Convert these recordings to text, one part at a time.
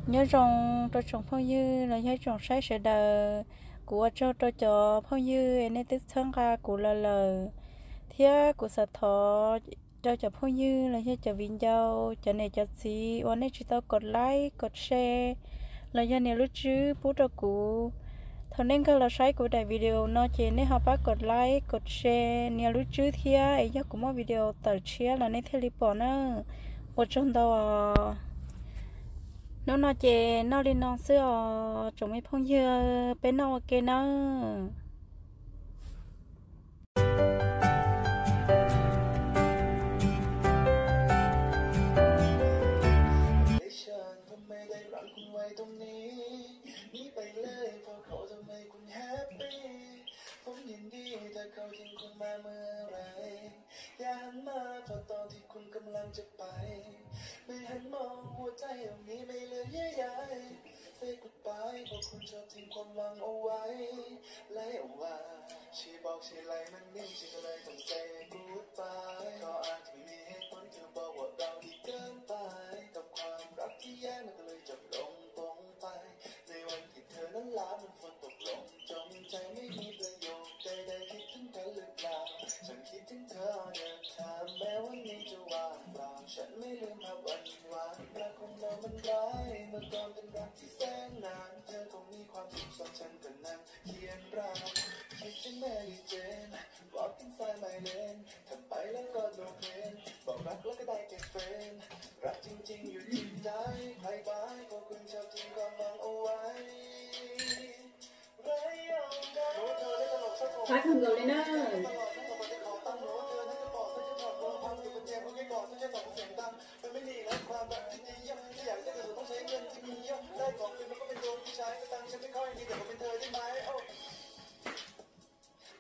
Nyob zoo rau tsoom phooj ywg los yog tsoom saib sawv daws. Kuv ua tsaug rau cov phooj ywg nej twb txhawb nqa kuv los lawm, thiab kuv xav thov rau cov phooj ywg los yog cov viv ncaus, cov niam cov txiv uas nej tsis tau kos like kos share los yog nias lub tswb pub rau kuv. Thaum nej nkag los saib kuv daim video no ces nej ho pab kos like kos share nias lub tswb thiab es yog kuv muaj video tawm tshiab los nej thiaj li pom na. Ua tsaug ntau. Hnub no ces noj li no xwb os tsoom me phooj ywg, peb noj ua ke nawb.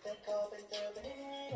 Qab kawg nkaus li na.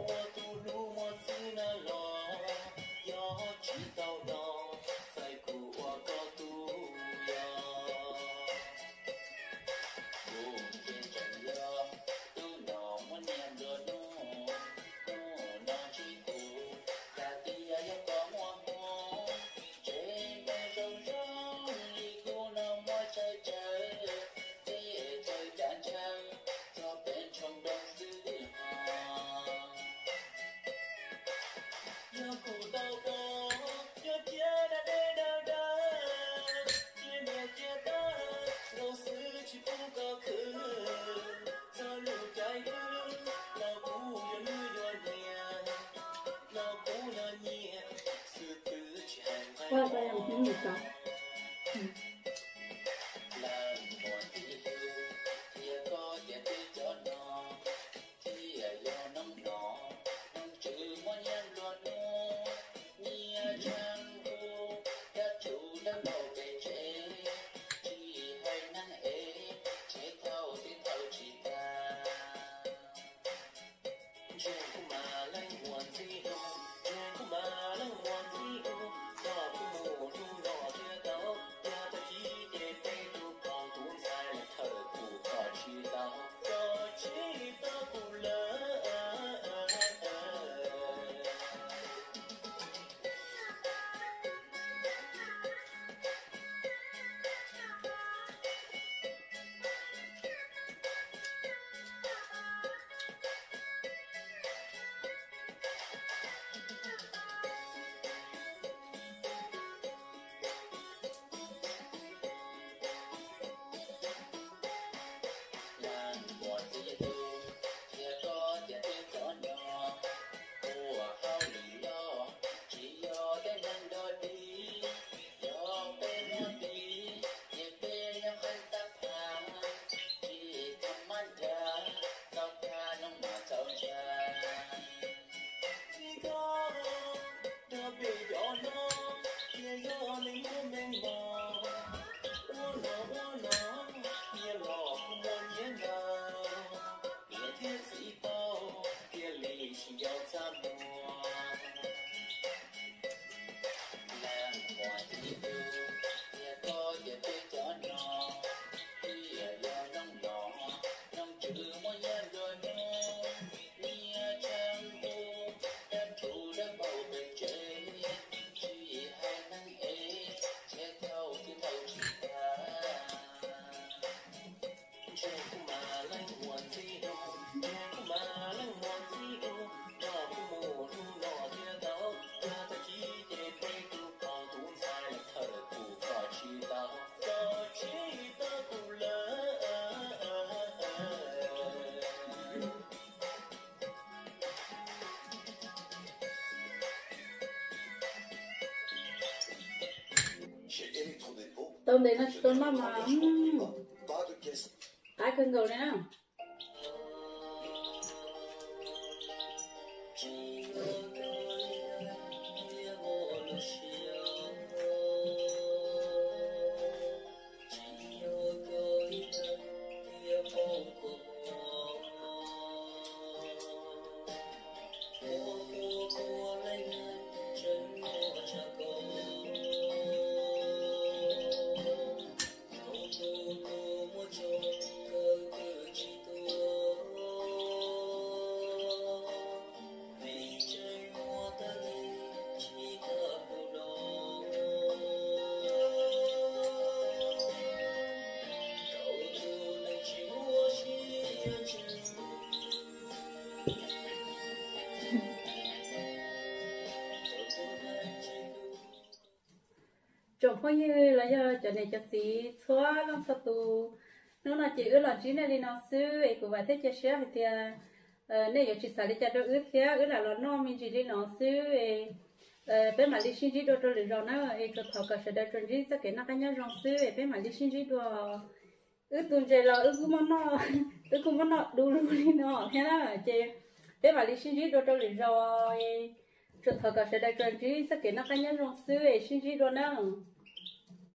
Tau ntev no tsis tau noj mas qab kawg nkaus li na. Tsoom phooj ywg los yog cov niam cov txiv txhua leej txhua tus, hnub no ces wb los ntsib nej li no xwb es kuv vam thiab cia siab hais tias nej yuav tsis xav li cas rau wb thiab, wb lam los noj me ntsis li no xwb es peb mam li sib ntsib dua rau lwm zaus na. Es tsuas thov kom sawv daws tsuas ntsib txoj kev noj qab nyob zoo xwb es peb mam li sib ntsib dua. Wb tus ntses los wb kuj muab noj, wb kuj muab noj du lug li no thiab na. Ces peb mam li sib ntsib dua rau lwm zaus. Tsuas thov kom sawv daws tsuas ntsib txoj kev noj qab nyob zoo xwb es sib ntsib dua nawb.